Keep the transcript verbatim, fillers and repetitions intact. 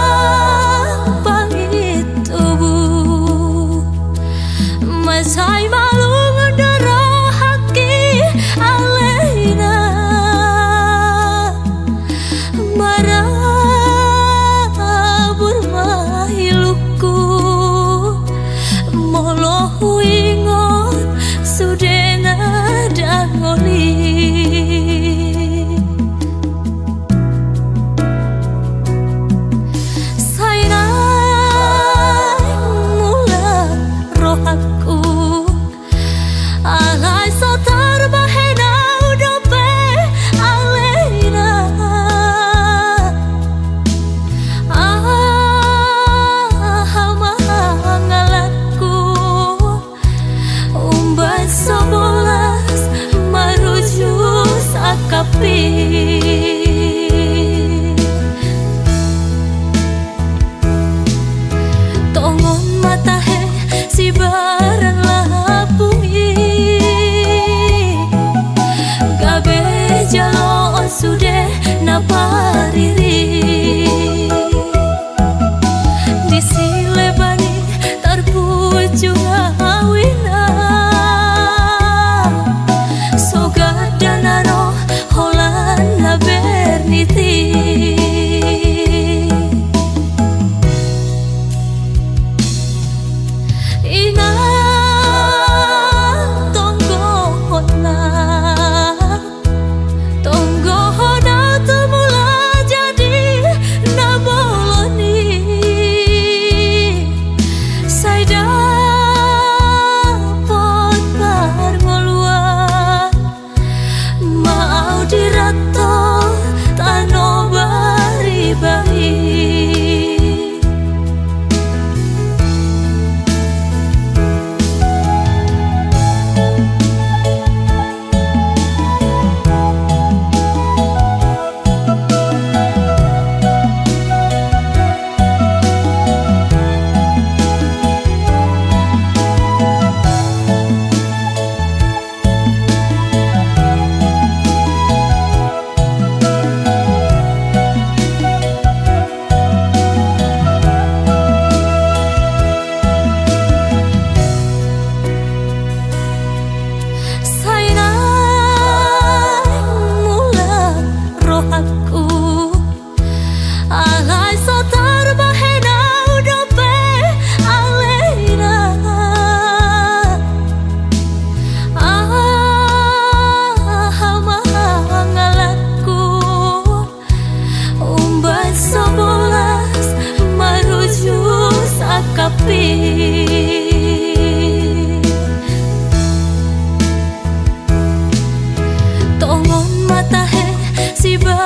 Inang pangintubu, ma sai malungun do rohangki ale inang. Marabur ma ilungku molo huingot sude na dangol i. Sai naeng mulak rohangku, alai so tarbahen au dope ale inang. Aha ma ngalanku, umbahen so bolas maruju sangkap i. Tongon ma tahe sibaran lapung i, gabe jaloon sude na pariri. Di sileban i tarpunjung au inang, so ganda na ro holan na bernit i. Inang tonggohon nang, tonggohon au tu Mulajadi na bolon i. Sai dapot parngoluan ma au di ranto tano bariba i. Sai naeng mulak rohangku, alai so tarbahen au dope ale inang. Aha ma ngalanku, umbahen so bolas maruju sangkap i. Tongon ma tahe siba